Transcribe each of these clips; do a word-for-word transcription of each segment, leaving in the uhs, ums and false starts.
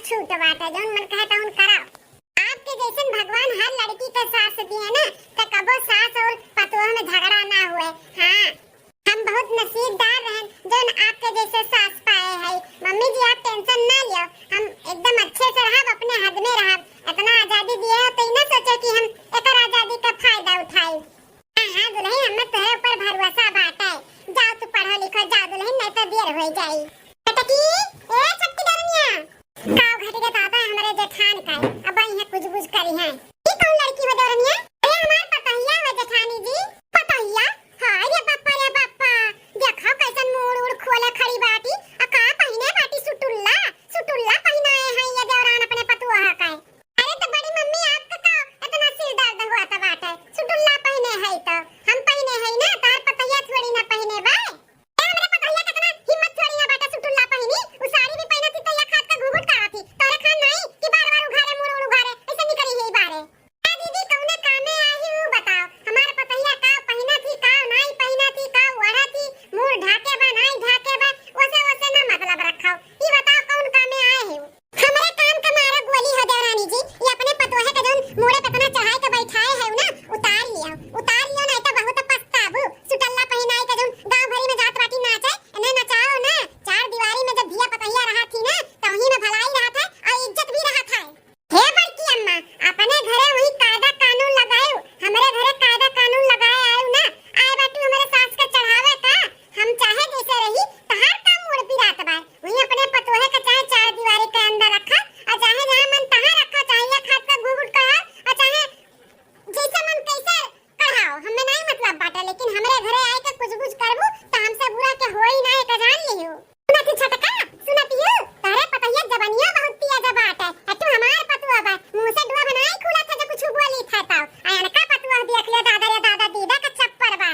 छूट बाटे, जौन मन कहे तौन कराओ। आपके जैसन भगवान हर लड़की के सास दिए ना, त कबो सास और पतोह में झगड़ा ना हुए। हाँ, हम बहुत नसीबदार रहन जौन आपके जैसे सास पाए है। मम्मी जी, आप tension ना लियो, हम एकदम अच्छे से रहब, अपने हद में रहब। इतना आजादी दिए हो तो ई ना सोचे कि हम एकर आजादी का फायदा उठाई। हाँ, हाँ दुल्हन, हमें तोहरे ऊपर भरोसा बाटे। जाओ तू पढ़ो लिखो, जाओ दुल्हन, नहीं तो देर हो जाई। छोटकी, ए छोटकी देवरनिया, का घट के दादा हमरे जेठान का, अब इहे कुछ बुझ करी है। ई कौन लड़की हो देवरनिया? अरे हमार पतोहिया हो जेठानी जी। पतोहिया? हाय रे बापा रे बापा, देखो कैसन मूड़ उड़ खोले खड़ी बाटी, आ का पहिने बाटी सुटुल्ला, सुटुल्ला पहिनाए हैं ये देवरान अपने पतोह का। अरे तो बड़ी मम्मी, आपका का इतना सिर दर्द हुआ था बाटे? सुटुल्ला पहिने है तो हम पहिने है ना, तार पतैया थोड़ी ना पहिने बा। ए, हमरे पतैया कितना हिम्मत थोड़ी ना बाटे सुटुल्ला पहिनी, उ साड़ी भी पहिना थी तो एक हाथ का घुघुट करा थी, तोरे खान नहीं कि बार बार उघारे मुड़ उड़ उघारे ऐसे निकली है बारे। ए दीदी, कौने कामे आई हूँ बताओ, हमार पतैया का पहिना थी, का नहीं पहिना थी, का ओढ़ा थी, मुड़ ढाके बा नहीं ढाके बा, ओसे ओसे ना मतलब रखाओ, ई बताओ कौन कामे आए हो? हमरे काम के मारा गोली हो देवरानी जी, ये अपने पतोहे के जौन मोड़े पे इतना चढ़ाई के बैठाए है ना, उतार लियो, उतार लियो, नहीं तो बहुत पछताबू। सुटल्ला पहिनाई के जौन गाँव भरी में जात बाटी नाचे, इन्हें नचाओ ना। चार दीवारी में जब धिया पतहिया रहा थी ना, तो वहीं में भलाई रहा था और इज्जत भी रहा था। हे बड़की अम्मा, अपने घरे वही कायदा कानून लगायो, हमरे घरे कायदा कानून लगाए आयो ना, आए बाटू हमरे सास के चढ़ावे का। हम चाहे जैसे रही, तहार का मूड़ पिरात बा। वहीं अपने पतोहे के चाहे चार दीवारी के अंदर रखा, और चाहे जहाँ मन तहाँ रखा, चाहे एक हाथ का घूघूट कढ़ाओ, और चाहे जैसे मन कैसे कढ़ाओ, हमें नहीं मतलब बाटे, लेकिन हमरे घरे आए के कुछ बुझ करबू, तो हमसे बुरा के होई ना, एक जान लियो। सुनत ही छोटका, सुनत ही, तोहरे पतहिया जबनिया बहुत तेज बाटे, आ तू हमार पतोह बा, मुँह से डुआ बनाई खुला था, जो कुछ बोली था तो, आ अनका पतोह देख लियो, दादा रे दादा, दीदा का चप्पर बा।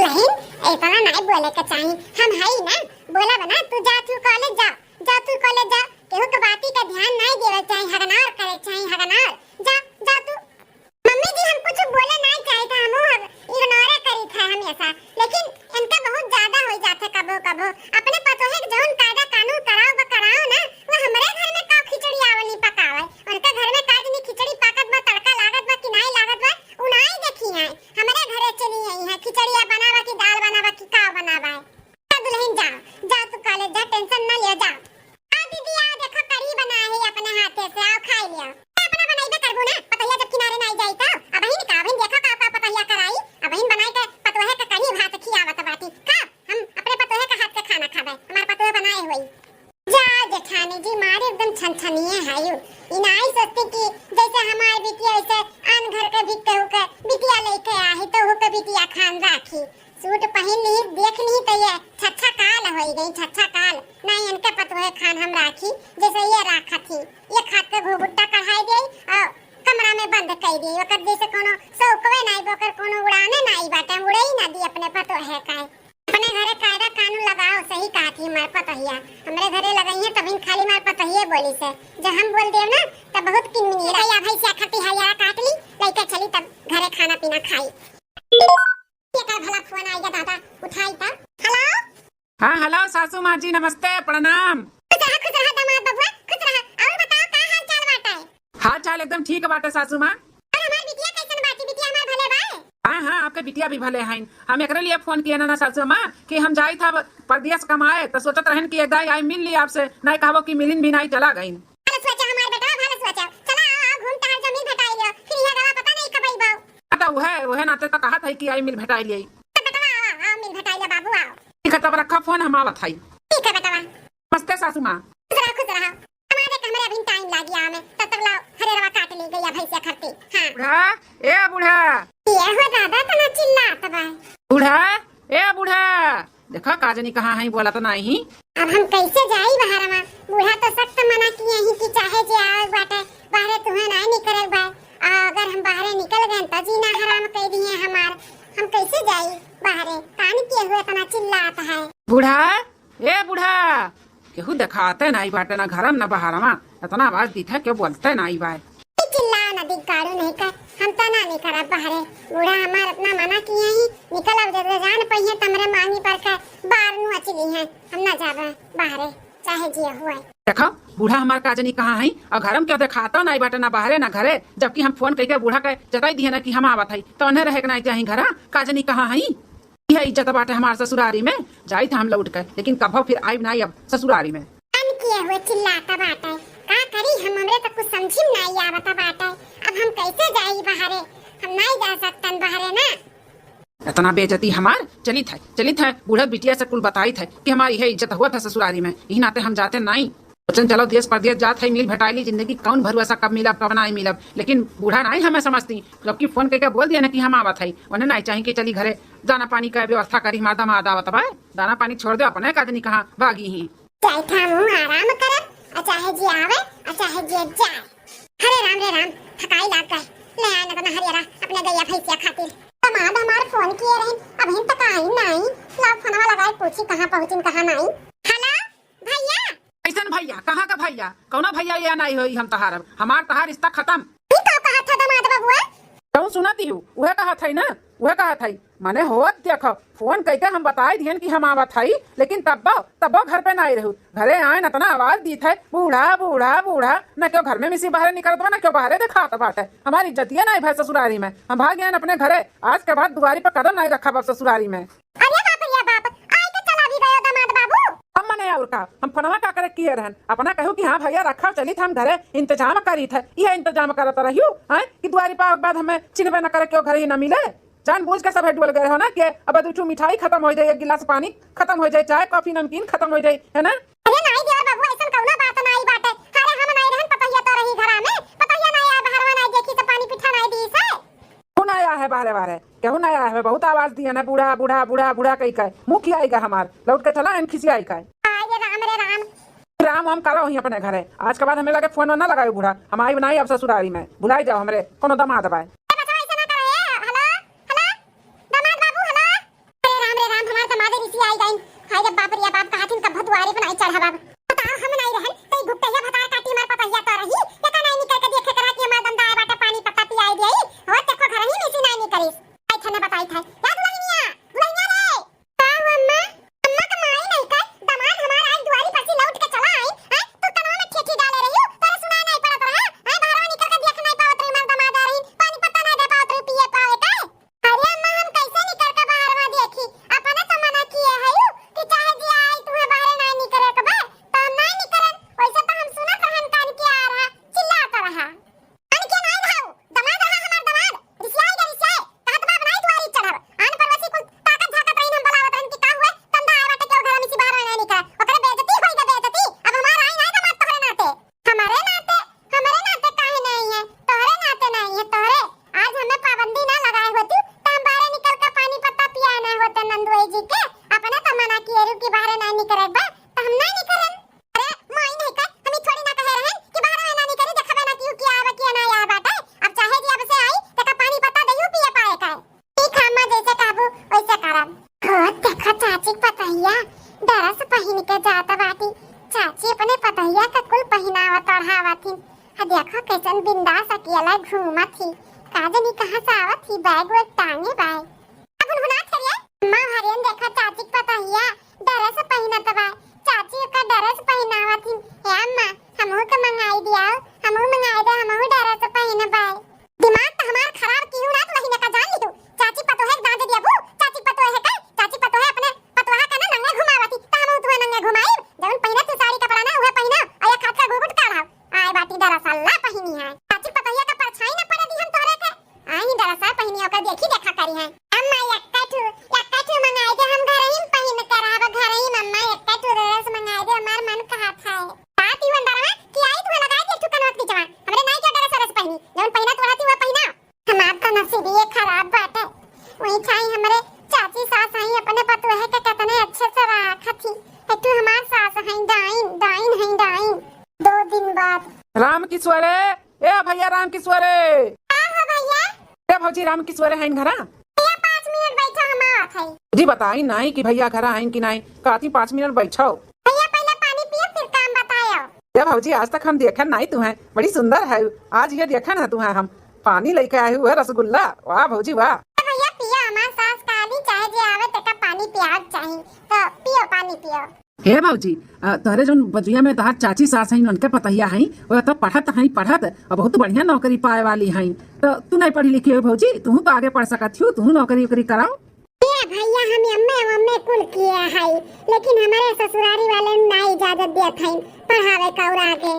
लेकिन इतना नहीं बोले के चाही, हम हई ना, बोलब ना, तू जा, तू कॉलेज जा, जा तू कॉलेज जा, केहू के बाती का ध्यान नहीं देवे के चाही, हगनार करे के चाही, हगनार, जा, जा तू। मम्मी जी, हम कुछ बोले नहीं चाही था, हम इग्नोर करी था हमेशा, लेकिन इनका बहुत ज्यादा हो जाते कबो कबो। अपने पतोहे के जौन कायदा कानून कराओ बा कराओ ना, वो हमरे घर में का खिचड़ी आवली पकावे, उनके घर में का जनी खिचड़ी पाकत बा, तड़का लागत बा कि नहीं लागत बा, उ नहीं देखी है। हमरे घरे चली आई है, खिचड़िया बनावा कि दाल बनावा कि का बनावा है। जा दुल्हन जा, जा तू कॉलेज जा, tension ना लिया, जा। आ दीदी, आ देखो, कढ़ी बनाए है अपने हाथे से, आओ खाई लिया। ए, अपना बनाइबे करबू ना, पतोहिया जब किनारे ना आई जाई तो। अबहिन का, अबहिन देखो का, का पतोहिया कराई, अबहिन बनाई के पतोहे के कढ़ी भात खियावत बाटी। का हम अपने पतोहे के हाथ के खाना खाबे, हमार पतोहे बनाए होई। जा जेठानी जी, मारे एकदम छनछनिए है यू। ई नाई सोचती कि जैसे हमार बिटिया ऐसे आन घर के भी केहू के बिटिया लेके आही तो हु के बिटिया खान राखी। सूट पहिन ली, देख ली तो ये छच्छा काल होई गई, छच्छा काल। नहीं इनके पतोहे खान हम राखी, जैसे ये राखा थी, ये खात के घुघुट्टा कढ़ाई दे और कमरा में बंद कर दे, ओकर जैसे कोनो शौकवे नाई बा, ओकर कोनो उड़ाने नाई बाटे, उड़े ही ना दी अपने पतोहे का। अपने घरे कायदा कानून लगाओ, सही कहा थी मार पतोहिया। हमरे घरे लगाई है तभी खाली मार पतोहिए बोली से, जब हम बोल देव ना तब बहुत किनमिनी रही। भैंसिया खाती हरियारा काट ली, लइका चली तब घरे खाना पीना खाई। ये का भला फोन आइगा दादा, उठाई त। हेलो। हाँ, हेलो सासू माँ जी, नमस्ते, प्रणाम। खुश रहा, खुश रहा दामाद बबुआ, खुश रहा। और बताओ का हाल चाल बाटे? हाल चाल एकदम ठीक बाटे सासू माँ। और हमार बिटिया कैसन बाटी? बिटिया हमार भले बाए? हाँ, हाँ, आपके बिटिया भी भले हैं। हम एकरे लिए फोन किए ना, ना सासू माँ कि हम जाई था परदेस कमाए, तो सोचत रहन कि एक दाई आई मिल ली आपसे, नहीं कहबो कि मिलिन भी नहीं चला गईन। भले सोचा हमार बेटा, भले सोचा। चला आओ, आओ, घूम टहल के मिल भेटाई लियो, फिर यह गवा पता नहीं कब अइबो। हाँ, तो उहे, उहे नाते तो कहत है कि आई मिल भेटाई लियो। तो बेटवा आओ, आओ, मिल भेटाई लियो बाबू, आओ। ठीक है, तब रखा फोन, हम आवत है। ठीक है बेटवा। नमस्ते सासू माँ। खुश रहा, खुश रहा। हमारे, हमरे अभी टाइम लागी आवे, तब तक लाओ हरेरवा काट ली गई भैंसिया खरती। हाँ। बूढ़ा, ए बूढ़ा। ये हो दादा, तना चिल्लात बा। बूढ़ा, ए बूढ़ा, देखा का जनी कहाँ है, बोला तो नहीं। अब हम कैसे जाई बहरवा? बूढ़ा तो सख्त मना किए ही कि चाहे जे आवे बाटे, बाहरे तुम्हें ना निकले बा। आ अगर हम बाहरे निकल गए तो जीना हराम कर दिए हमार। हम कैसे जाई बाहरे? कान के हुए इतना चिल्लात है। बूढ़ा, ए बूढ़ा, केहू देखाते नाई बाटे, ना घरम, ना बहारवा। इतना आवाज दीथे, केहू बोलते नाई बाय। ई चिल्ला ना दिगाड़ू नहीं कर, हम तो ना निकरब बाहरे। बूढ़ा हमार इतना मना किए ही, निकलब जब जान पहिए तमरे मांगी पर के बार नु अचली है, हम ना जाबे बाहरे, चाहे जे हुए। देखा, बूढ़ा हमार का जनी कहाँ हई, अउर घर में केउ देखाता नाई बाटे, ना बाहरे ना घरे, जबकि हम फोन कइके बूढ़ा के जताई दिहे ना कि हम आवत हई, तो उन्हें रहे के नाई चाही घरा, का जनी कहाँ हई। इहे इज्जत बाटे हमार ससुरारी में, जाइत हम लौट के, लेकिन कभो फिर आइब नाई अब ससुरारी में। हम किए हुए चिल्लाता बाटे, का करी हम, हमरे तो कुछ समझी में नाई आवता बाटे, अब हम कैसे जाई बाहरे, हम नाई जा सकतन बाहरे ना। इतना बेइज्जती हमार चलित है, चलित है, बूढ़ा बिटिया से कुल बताइत है कि हमारी है इज्जत हुआ था ससुरारी में, यही नाते हम जाते नाई। सोचन चलो देश परदेश जात है, मिल भेटाइली, जिंदगी कौन भरोसा कब मिलब कब नाई मिलब, लेकिन बूढ़ा नाई हमें समझती, जबकि फोन कइके बोल दिया ना कि हम आवत है, उन्हें नाई चाही कि चली घरे, दाना पानी का व्यवस्था करी, हमार दामाद आवत बा, दाना पानी छोड़ दे, अपने का जनी कहाँ भागी ही। जाइत हम आराम करब, आ चाहे जे आवे, आ चाहे जे जाए। अरे राम रे राम, थकाई लाग गए। ले आए न तना हरियरा अपने गैया भैंसिया खातिर। दामाद हमार फोन किए रहिन, अबहिन तक आइन नाई। लाओ फोनवा लगाए पूछी कहाँ पहुँचिन कहाँ नाई। हेलो भैया। कैसन भैया? कहाँ का भैया? कौनो भैया ये नाई होई हम तहार। अब हमार तहार रिश्ता खत्म। ई का कहत है दामाद बबुआ? कहूँ सुनत ही हूँ, उहे कहत है ना, उहे कहत है। माने होत देखो, फोन कइके हम बताई दिहन कि हम आवत हई, लेकिन तब्बो, तब्बो घर पे नाई रहू। घरे आए न तना आवाज दीत है, "बूढ़ा, बूढ़ा, बूढ़ा।" न केउ घर में मिसी बाहरे निकलत बा, न केउ बाहरे देखात बाटे। हमारी इज्जतिया नाई भय ससुरारी में। हम भाग गए अपने घरे, आज के बाद दुआरी पर कदम नाई रखब अब ससुरारी में। अरे बाप रे बाप, आई के चला भी गयो दामाद बाबू। हम मने और का, हम फोनवा का करे किए रहन, अपना कहू कि हाँ भैया रखा, चलित हम घरे इंतजाम करीत है, यह इंतजाम करत रहियो, हैं, कि दुआरी पर बाद हमें चिन्हबे न करे, केउ घर ही न मिले। जानबूझ के सब हेड बोल गए हो ना कि अब दू ठो मिठाई खत्म हो जाए, एक गिलास पानी खत्म हो जाए, चाय कॉफी नमकीन खत्म हो जाए, है ना? अरे नाई देवर बाबू, ऐसन कौनो बात नाई बाटे। अरे हम नाई रहन, पतोहिया तो रही घरा में, पतोहिया नाई आए, बहरवा नाई देखी, तो पानी पीठा नाई दी से। कौन आया है बारे बारे? केहू नाई आया है, बहुत आवाज दिया ना, बूढ़ा, बूढ़ा, बूढ़ा, बूढ़ा कही का। मुँह खियाई का हमार, लौट के चला एन खिसियाई का। आय रे राम रे राम। राम वाम करो ही अपने घरे, आज के बाद हमें लगे फोन ना लगाओ बूढ़ा, हम आइब नाई अब ससुरारी में, भुलाई जाओ हमरे कोनो दामाद बाय। ए बचवा, ऐसे ना करे। हेलो, हेलो, दामाद बाबू, हेलो। अरे राम रे राम, हमार दामाद रिसी आई गइन। हाय रे बाप रे बाप, कहा थिन कब दुआरे पर नाई चढ़ा बाब। बताओ, हम नाई रहन, तो ई घुपटैया भतार काटी हमार पतोहिया तो रही, ये का नाई निकल के देखे करा कि हमार दंदा आए बाटे, पानी पत्ता पियाई देई। हो देखो, घर ही में से नाई निकलिस। आई थने बताई था, या दुल्हनिया, दुल्हनिया रे। का हो अम्मा? अम्मा का माई नहीं कर, दामाद हमार आज दुआरी पर से लौट के चला आई, हैं? तू कनवा में ठेठी डाले रही हो, तोरे सुनाई नहीं पड़त रहा, हैं? बाहरवा निकल के देख नहीं पावत रही, हमार दामाद आ रही, पानी पत्ता नहीं दे पावत रही, पिए पावे के। अरे अम्मा, हम कैसे निकल के बाहरवा देखी? अपने तो मना किए है यू कि चाहे जे आई, तुम्हें बाहर नहीं निकले के बा, तो हम नहीं निकलन। वैसे तो हम सुनत रहन कान के आ रहा, चिल्लात रहा। अनके नाई रहाऊ, दमाद रहा हमार दमाद, रिसियाई गे रिसियाई, कहत बा बनाई दुआरी चढ़ब। आन पड़ोसी कुल ताकत झाकत रहीन, हम बोलावत रहन कि का हुए, तंदा आए बाटे केहू घर में से बाहर नाई निकले। ओकरे बेइज्जती होई गे बेइज्जती, अब हमार आई नाई दमाद तोहरे नाते। हमारे नाते, हमारे नाते काहे नाई है? तोहरे नाते नाई है, तोहरे। आज हमें पाबंदी ना लगाए होती, तो हम बाहर निकल के पानी पत्ता पियाए ना होते नंदुआई जी के। अपने तो मना किए रहू कि बाहर नाई निकले बा, तो हम नाई निकलन। अरे, माई नहीं कर, हम ई थोड़ी ना कहे रहन कि बाहर में ना निकली, देखबे ना कियो कि आवे कि ना आवे बाटे। अब चाहे जी अब से आई, तेका पानी पत्ता दइयो पिए पाए का। ठीक है अम्मा, जैसे कहबू वैसे करब। हो, देखो चाची पतोहिया, dress पहिन के जात बाटी। चाची अपने पतोहिया के कुल पहिनावत ओढ़ावत ही। आ देखो कैसन बिंदास अकेला घूमत ही। का जनी कहाँ से आवत ही, bag वैग टांगे बाय। अब हुनहुनात हरिये। अम्मा हरियन देखा चाची के पतोहिया dress पहिनत बा। चाची ओकर dress पहिनावत ही। ए अम्मा, हमहू के मंगाई दियाओ, हमहू मंगाई दे, हमहू dress पहिनबे। दिमाग तो हमार खराब किहू ना, तू वही का जान लिहू। चाची पतोहे के दांत दियाबू, चाची पतोहे के, चाची पतोहे अपने पतोहा के ना नंगे घुमावत ही, त हमहू तुहे नंगे घुमाइब। जौन पहिने तू साड़ी कपड़ा ना, उहे पहिना, और ये खाट का घूघूट काढ़ाओ। आए बाटी दरअसल ला पहिनी है। चाची पतोहिया का परछाई ना पड़े दी हम तोहरे के। आई ही दरअसल पहिनी ओकर देखी देखा करी है। अम्मा, यक्का ठू, यक्का ठू मंगाई दे, हम घर ही में पहिन के रहब, घर ही में अम्मा, यक्का ठू dress मंगाई दे, हमार मन कहत है। बात ही अंदर में कि आई तू लगा दे ठू कनवा के बिचवा। हमरे नाई के dress व्रेस पहिनी, जौन पहिना तोहरा थी वो पहिना। हमार तो नसीबिये खराब बाटे। वही छाई हमरे चाची सास आई, अपने पतोहे के कितने अच्छे से राखत ही। ए तू हमार सास है, डाइन, डाइन है, डाइन। दो दिन बाद। राम किशोरे, ए भैया राम किशोरे। का हो भैया? ए भौजी राम किशोरे हैं घरा? भैया पाँच मिनट बैठा, हम आवत है। जी बताई नाई कि भैया घरा हैं कि नाई, कहती पाँच मिनट बैठो। भैया पहले पानी पियो फिर काम बतायो। ए भौजी आज तक हम देखन नाई तुहें, बड़ी सुंदर है। आज ये देखन है तुहें हम, पानी लेके आए हुए रसगुल्ला। वाह भौजी वाह। ए भैया पियो, हमार सास काली चाहे जे आवे तेका पानी पियावे के चाही, तो पियो पानी पियो। हे भौजी, अ, तोहरे जौन बजुया में तोहार चाची सास हईं, उनके पतहिया हईं, वो तो पढ़त हईं, पढ़त, और बहुत बढ़िया नौकरी पाए वाली हईं। तो तू नहीं पढ़ी लिखी हो भौजी, तू तो आगे पढ़ सकत हो, तू नौकरी वोकरी कराओ। ए भैया, हम एमए, एमए कुल किए हई, लेकिन हमारे ससुरारी वाले ना इजाजत देत हईं पढ़ावे का और आगे।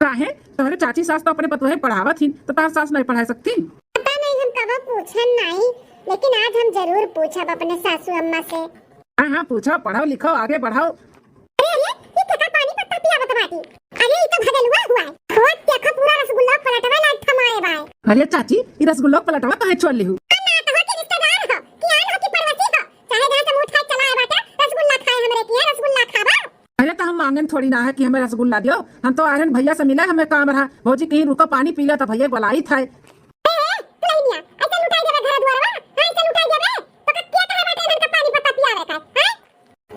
काहे? तोहरे चाची सास तो अपने पतोहे पढ़ावत ही, तो तोहार सास नहीं पढ़ा सकती? पता नहीं, हम कबो पूछन नहीं, लेकिन आज हम जरूर पूछब अपने सासू अम्मा से। हाँ, हाँ, पूछो, पढ़ो, लिखो, आगे बढ़ो। अरे, अरे, ये केका पानी पत्ता पियावत बाटी? अरे, ये तो भगलुआ हुआ है। खोद देखो, पूरा रसगुल्ला पलटवा लायक थमाए बाय। अरे चाची, ये रसगुल्ला पलटवा काहे छोड़ लिहू? ना तो हो कि रिश्तेदार हो, कि आन हो कि पड़ोसी हो, चाहे जहाँ से मुंह उठाए चला आए बाटे, रसगुल्ला खाए हमरे किहाँ, रसगुल्ला खावा। अरे, तो हम मांगन थोड़ी ना है कि हमें रसगुल्ला दियो, हम तो आयरन भैया से मिले, हमें काम रहा। भौजी कहीं रुको, पानी पी लो, तो भैया बुलाई था। ए, ए, दुलहिनिया, ऐसे लुटाई देबे घर दुआरवा? हाँ, ऐसे लुटाई देबे? तो का, के कहे बाटे इनका पानी पत्ता पियावे का, हैं?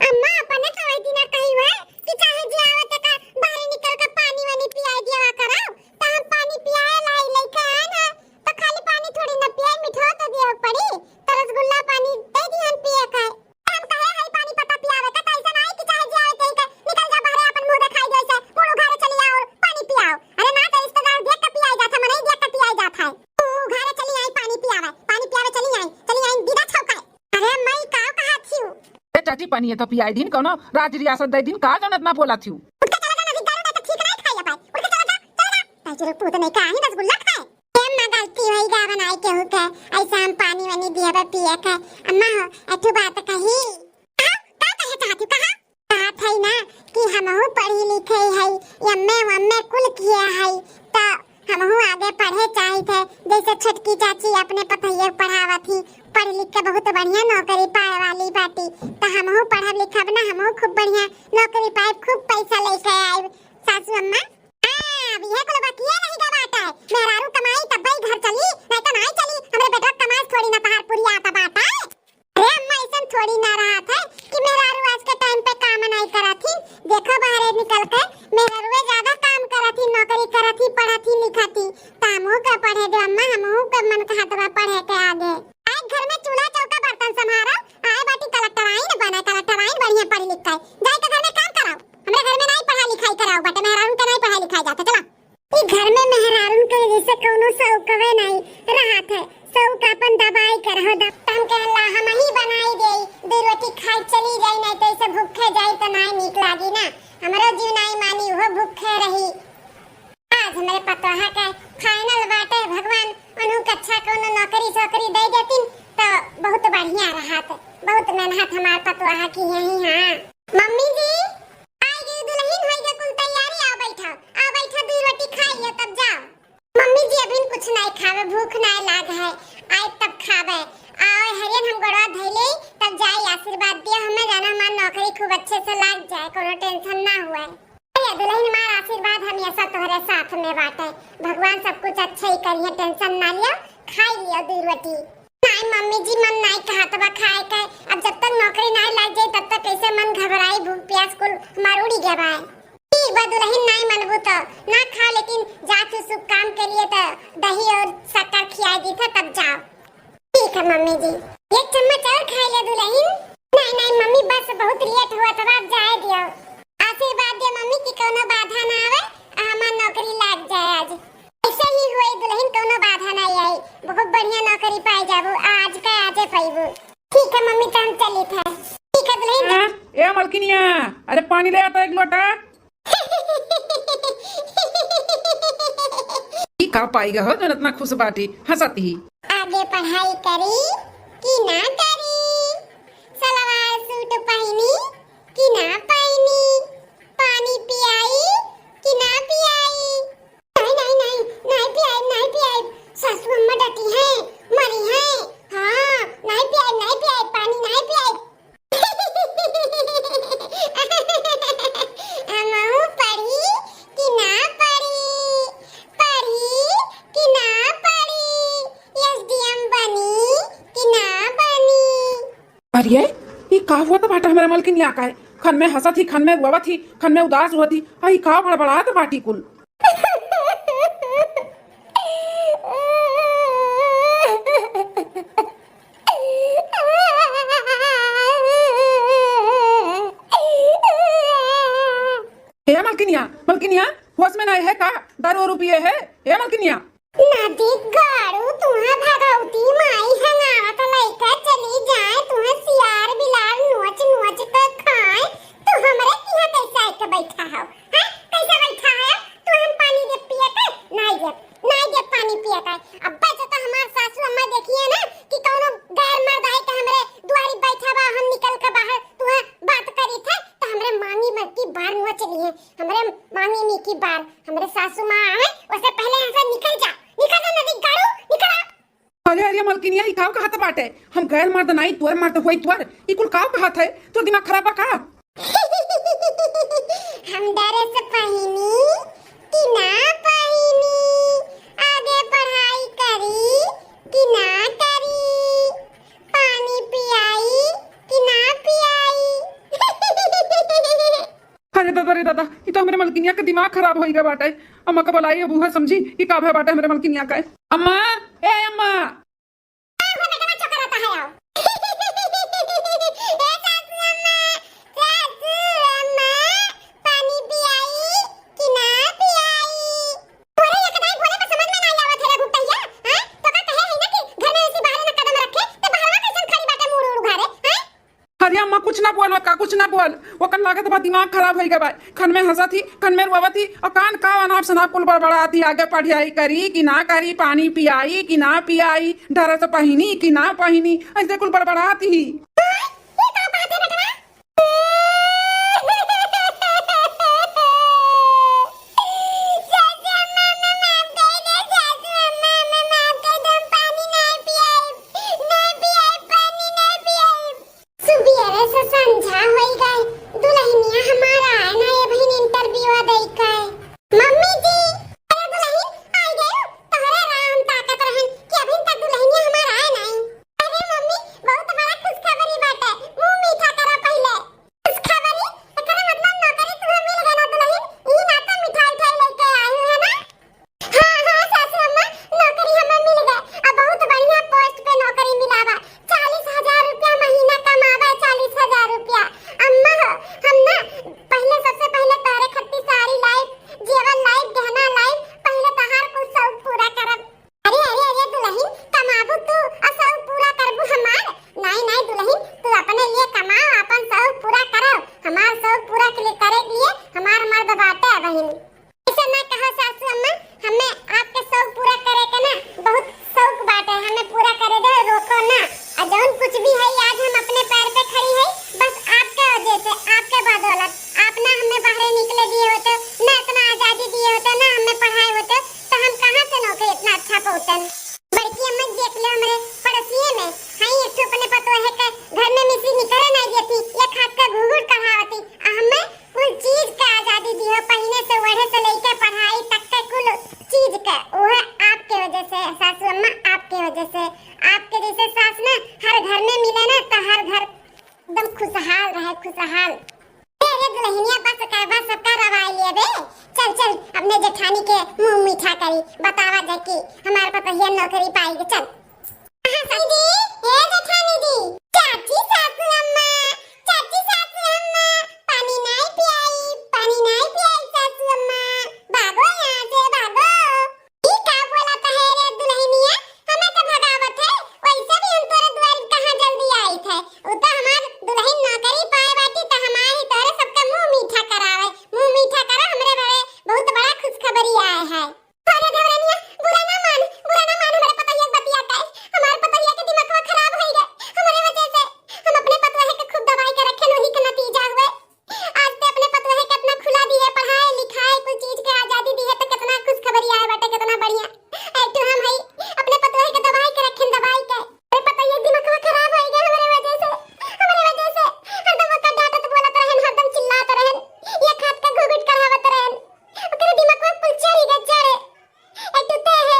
अम्मा, अपने तो वही दिना कही हुए कि चाहे जे आवे ते का बाहर निकल के पानी वानी पियाई दिया करो, तो हम पानी पियाए लाई लेके आए ना, तो खाली पानी थोड़ी ना पियाई, मिठवा तो दिया पड़ी, तो रसगुल्ला पानी दे दिहन पिए का। हम कहे हई पानी पत्ता पियावे का, त ऐसा नाई कि चाहे जे आवे तेही के निकल जा बहरे, अपन मुंह देखाई दे, ऐसे मुड़ उघारे चली आओ और पानी पियाओ। अरे ना, तो रिश्तेदार देख के पियाई जात है, मनई देख के पियाई जात है। तू उघारे चली आई पानी पियावे, पानी पियावे चली आई, चली आई दीदा छौका। अरे मई का कहा थियू? ए चाची, पानी ये तो पियाई दिन, कौनो राज रियासत दे दिन, का जौन इतना बोला थियू? उठ के चला जा, ना दारू ना तो ठीक नहीं खाई पाए। उठ के चला जा, चला जा। ताई चलो पूत नहीं का ही रसगुल्ला खाए। ए अम्मा, गलती होई गा, बनाई केहू के, ऐसे हम पानी वानी दिए बा पिए के। अम्मा हो, एठू बात कही। कहा? का कहे चाहत हूँ, कहा? कहत है ना कि हमहू पढ़ी लिखे है, एमए वमए कुल किए है, तो हमहू आगे पढ़े चाहित है। जैसे छोटकी चाची अपने पतोहिया पढ़ावत ही, पढ़ लिख के बहुत बढ़िया नौकरी पाए वाली बाटी, तो हमहू पढ़ब लिखब ना, हमहू खूब बढ़िया नौकरी पाए, खूब पैसा लेके आए। सासू अम्मा, अब यह कुल बतिये नहीं गा बाटे। मेहरारू कमाई तब्बे ही घर चली, नहीं तो नाई चली। हमरे बेटवा कमाई थोड़ी ना तहार पुरिया आता बाटे। अरे अम्मा, ऐसन थोड़ी ना रहत है कि मेहरारू आज के टाइम पे काम नहीं करत ही। देखो बाहरे निकल के मेहरारू ज्यादा काम करत ही, नौकरी करत ही, पढ़त ही, लिखत ही। तो हमहू के पढ़े दे अम्मा, हमहू के मन कहत बा पढ़े के आगे। आए घर में चूल्हा चौका बर्तन संभारो, आए बाटी कलेक्टर आइन बने, कलेक्टर आइन बढ़िया पढ़ी लिख के। जाए के घर में काम कराओ, हमरे घर में नहीं पढ़ाई लिखाई कराओ बाटे, मेहरारू के नहीं पढ़ाई लिखाई जाता। चला। ई घर में मेहरारून के जैसे कौनो शौकवे नहीं रहत है। शौक अपन दबाई के रहो, दब। तम कहला हम ही बनाई देई, दू रोटी खाई चली जाई, नहीं तो ऐसे भूखे जाई तो नहीं नीक लागी ना। हमरो जीव नहीं मानी, वो भूखे रही। आज हमरे पतोहा के final बाटे, भगवान उन्हू के अच्छा कौनो नौकरी सोकरी दे देतिन तो बहुत बढ़िया रहत। बहुत मेहनत हमार पतोहा की यही। हाँ मम्मी जी, आई गई दुलहिन, होई गई कुल तैयारी, आओ बैठा, आओ बैठा, दू रोटी खाई लियो तब जाओ। मम्मी जी अभी कुछ नहीं खावे, भूख नहीं लाग है, आए तब खावे। आओ हरियन हम गोड़वा धैले, तब जाई आशीर्वाद दियो हमें, जाना हमार नौकरी खूब अच्छे से लाग जाए, कोनो tension ना हुए। अरे दुलहिन, हमार आशीर्वाद हमेशा तोहरे साथ में बाटे, भगवान सब कुछ अच्छे ही करिए, tension ना लियो, खाई लियो दू रोटी। नाई मम्मी जी, मन नाई कहत बा खाए के। अब जब तक नौकरी नाई लाग जाई, तब तक कैसे मन घबराई, भूख प्यास कुल हमार उड़ी गया बा। ठीक बा दुलहिन, नाई मनबू तो ना खाओ, लेकिन जा तू शुभ काम के लिए तो दही और शक्कर खियाई दी था, तब जाओ। ठीक है मम्मी जी, एक चम्मच और खाई ले दुलहिन। नाई नाई मम्मी, बस बहुत late हुआ था, अब जाए दियो। आशीर्वाद दे मम्मी कि कौनो बाधा ना आवे, आ हमार नौकरी लाग जाए आज। ऐसे ही हुए दुलहिन, कौनो बाधा नहीं आई, बहुत बढ़िया नौकरी पाए जाबू, आज का आजे पैबू। ठीक है मम्मी, तो हम चली थे। ठीक है दुलहिन, तो हाँ, ए मलकिनिया, अरे पानी ले आता एक लोटा। ई का पाई गए हो जौन इतना खुश बाटी, हंसत ही? आगे पढ़ाई करी कि ना करी, सलवार सूट पहनी कि ना पहनी, पानी पियाई कि ना पियाई? नहीं, नहीं, नहीं, नहीं पियाई, नहीं पियाई। सासू अम्मा डटी हैं, मरी हैं। हाँ, नहीं पियाई, नहीं पियाई, पानी नहीं पियाई। हमहू पढ़ी कि ना पढ़ी, पढ़ी कि ना पढ़ी, एसडीएम बनी कि ना बनी। अरे, ई का हुआ त बाटा हमरा मलकिनिया का है? खन में हंसत ही, खन में रोवत ही, खन में उदास होत ही। आ, ई का बड़बड़ात बाटी कुल? में नाहीं है का? दारू वारू पिए है? ए मलकिनिया। नदी गाड़ू, तुहे भगवती माई हंगावत लइके चली जाए, तुहे सियार बिलार नोच नोच के खाए, तू हमरे किहाँ कैसे आइके बैठा हो? हैं? कैसे बैठा है? तू हम पानी दे पिए के? नाहीं दे, नाहीं दे पानी पिए के। अब्बे जो तो हमार सासू अम्मा देखिए ना कि कौनो गैर मर्द आइके हमरे दुआरी बैठा बा, हम निकल के बाहर तुहे बात करी थे, तो हमरे मांगी में की बार नोच लिए, हमरे मांगी में की बार, हमरे सासू माँ आवे, उससे पहले यहाँ से निकल जा, निकल जा नदी गाड़ू, निकल आ। अरे, अरे, मलकिनिया, ई काव कहत बाटे? हम गैर मर्द नाई, तोर मर्द होई तोर। ई कुल काव कहत है? तोर दिमाग खराब बा का? हम ड्रेस पहिनी कि ना पहिनी, आगे पढ़ाई करी कि ना करी, पानी पियाई कि ना पियाई। अरे दादा रे दादा, ई तो हमरे मलकिनिया के दिमाग खराब होई गए बाटे। अम्मा का बुलाई, अब उहे समझी कि का भय बाटे हमरे मलकिनिया का। अम्मा, ए अम्मा। ए सासू अम्मा, सासू अम्मा, पानी पियाई कि ना पियाई? तोरे एक दाई बोले तो समझ में ना आवत है रे भुट्टैया, हैं? तो का कहे है ना कि घर में ऐसी बाहर ना कदम रखे, तो बाहर में कैसन खड़ी बाटे मुड़ उड़ उघारे, हैं? अरे अम्मा, कुछ ना बोल, ओका कुछ ना बोल। ओकर लागत बा दिमाग खराब होई गवा। खन में हंसत ही, खन में रोवत ही, और कान का अनाप शनाप कुल बड़बड़ात ही। आगे पढ़ाई करी कि ना करी, पानी पियाई कि ना पियाई, ड्रेस पहिनी कि ना पहिनी, ऐसे कुल बड़बड़ात ही। सुबेरे से संझा होई गए, दुल्हनिया हमार आए ना, ये बहिन interview दई के। मम्मी जी, अरे दुल्हन, आई गयो, तोहरे राह हम ताकत रहन कि अभी तक दुल्हनिया हमार आए नहीं। अरे मम्मी, बहुत बड़ा खुशखबरी बाटे, मुंह मीठा करा पहिले। खुशखबरी? एकरा मतलब नौकरी तुम्हें मिल गया ना दुल्हन, ई ना तो मिठाई उठाई लेके आई है ना? हाँ, हाँ, सासू अम्मा, नौकरी हमें मिल गए। अब बहुत बढ़िया post पे नौकरी मिला बा। चालीस हजार रुपया महीना कमावे, चालीस हजार रुपया। अम्मा हो, हम ना पहले, सबसे पहले तोहरे खातिर साड़ी लाइब, जेवर लाइब, गहना लाइब, पहले तोहार कुल शौक पूरा करब। अरे, अरे, अरे दुल्हन, कमाबू तू और शौक पूरा करबू हमार? नहीं, नहीं दुल्हन, तू अपने लिए कमाओ, अपन शौक पूरा करो। हमार शौक पूरा के लिए, करे के लिए हमार मर्द बाटे बहिन। ऐसा ना कहो सासू अम्मा, हमें आपके शौक पूरा करे के ना बहुत शौक बाटे, हमें पूरा करे दो, रोको ना। और जौन कुछ भी है आज हम अपने पैर पे खड़ी है, बस आपके वजह से, आपके बदौलत। आप ना हमें बाहरे निकले दिए होते, ना इतना आजादी दिए होते, ना हमें पढ़ाए होते, तो हम कहाँ से नौकरी इतना अच्छा पौतन? बड़की अम्मा देख ले, हमरे पड़ोसिए में है एक ठो अपने पतोहे के घर में मिश्री निकरे नहीं देती, एक हाथ का घूघूट कढ़ावती। आ हमें कुल चीज के आजादी दिहो, पहिने से, ओढ़े से लेके पढ़ाई तक के कुल चीज के। ओहे आपके वजह से सासू अम्मा, आपके वजह से। आपके जैसे सास ना हर घर में मिले ना, तो हर घर एकदम खुशहाल रहे, खुशहाल। ए रे दुल्हनिया, बस कर, बस कर, रवाई लिए बे। चल, चल, अपने जेठानी के मुंह मीठा करी, बतावा जाए कि हमार पतोहिया नौकरी पाई के। चल। हाँ, समझी? ए जेठानी जी, चाची सासू अम्मा, चाची सासू अम्मा, पानी नाई पियाई, पानी नाई पियाई सासू अम्मा, भागो यहाँ से, भागो। ई का बोलत है रे दुल्हनिया? हमें तो भगावत है, वैसे भी हम तोरे दुआर कहाँ जल्दी आई थे। उ तो हमार दुल्हन नौकरी पाए बाटी तो हमार ही तोरे सबका मुंह मीठा करावे, मुंह मीठा करा, हमरे बड़े बहुत बड़ा खुशखबरी आए है। अरे देवरनिया, बुरा ना मान, बुरा ना मान, हमारे पतोहिया के बतिया के, हमारे पतोहिया के दिमागवा खराब होई गए, हमारे वजह से। हम अपने पतोहे के खूब दबाई के रखे, वही के नतीजा हुए। आज ते अपने पतोहे के अपना खुला दिए, पढ़ाई लिखाई कुल चीज के आजादी दिए, तो कितना खुशखबरी आए बाटे, कितना बढ़िया। एक तो हम हई अपने पतोहे के दबाई के रखेन, दबाई के। अरे पतोहिया दिमागवा खराब होई गए हमारे वजह से, हमारे वजह से। हरदम ओकर डांटत बोलत रहन, हरदम चिल्लात रहन, ये खात के घुघुट करावत रहन। ओकरे दिमागवा कुल चढ़ी गए, चढ़े। एक तो ते है,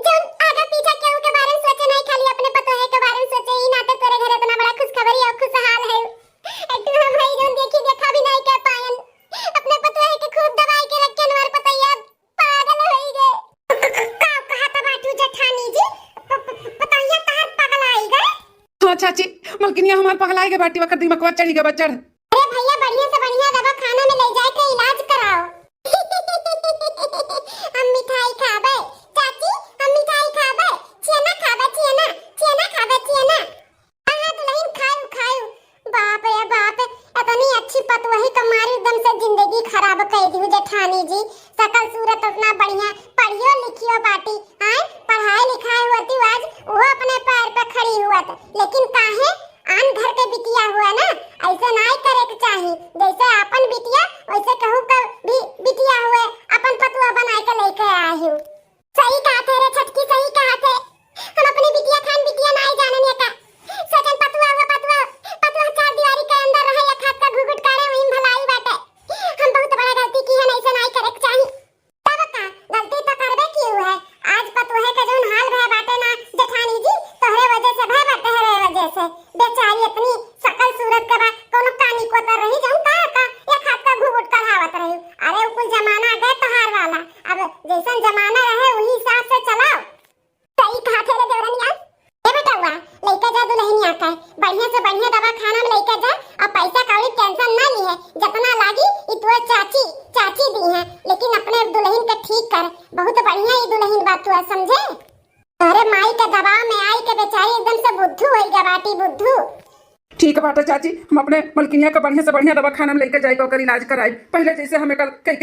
जौन आगा पीछा केहू के बारे में सोचे नहीं, खाली अपने पतोहे के बारे में सोचे। ई नाते तोरे घरे इतना बड़ा खुशखबरी और खुशहाल है। एक तो हम है जौन देखी देखा भी नहीं कर पायन। अपने पतोहे के खूब दबाई के रखे, हमार पतोहिया पागल होई गए। का कहत बाटू जेठानी जी? प-, प-, पतोहिया तहार पगल आई गए? हाँ चाची, मलकिनिया हमार पगल आई गए बाटी, ओकर दिमागवा चढ़ी गए बा, चढ़। अरे भैया, बढ़िया से बढ़िया दवा खाना में ले जाए के इलाज कराओ। तो इतना बढ़िया पढ़ियो लिखियो बाटी, आय, पढ़ाई लिखाई होती आज, वो अपने पैर पे खड़ी हुआ था, लेकिन काहे आन घर के बिटिया हुआ ना, ऐसे नाई करे के चाही। जैसे आपन बिटिया, वैसे कहू का भी बिटिया हुए, अपन पतुआ बनाए के लेके आए हूँ। सही कहा थे रे छटकी, सही कहा थे। हम अपनी बिटिया खान बिटिया नाई जानन ये का। सोचन पतुआ हुआ, पतुआ, पतुआ चार दीवारी के अंदर रहे, एक हाथ का घुघुट काढ़े, वहीं भलाई बाटे। हम बहुत बड़ा गलती की है, ऐसे नाई करे के चाही। तब का, गलती तो करबे की हुए। आज पतोहे के जौन हाल भय बाटे ना जेठानी जी, तोहरे वजह से भय बाटे, तोहरे वजह से। बेचारी इतनी शकल सूरत के बा, कोनो कानी कोतर रही जौन का, का एक हाथ का घुघुट कढ़ावत रही। अरे उ कुल जमाना गए तोहार वाला, अब जैसन जमाना रहे वही हिसाब से चलाओ। सही कहा थे रे देवरनिया। ए बेटउआ, लइका जा दुल्हनिया का, बढ़िया से बढ़िया दवाखाना में लइका जा, और पैसा कौड़ी टेंशन ना लिहे, जितना लागी ई तोर चाची, चाची दी है, लेकिन अपने दुल्हन के ठीक कर, बहुत बढ़िया ई दुल्हन बा तू, समझे? अरे माई के दबाव में आई के बेचारी एकदम से बुद्धू होई गा बाटी, बुद्धू। ठीक बाटे चाची, हम अपने मलकिनिया का बढ़िया से बढ़िया दवाखाना में लइके जाए के ओकर इलाज कराई, पहले जैसे हमें कल कह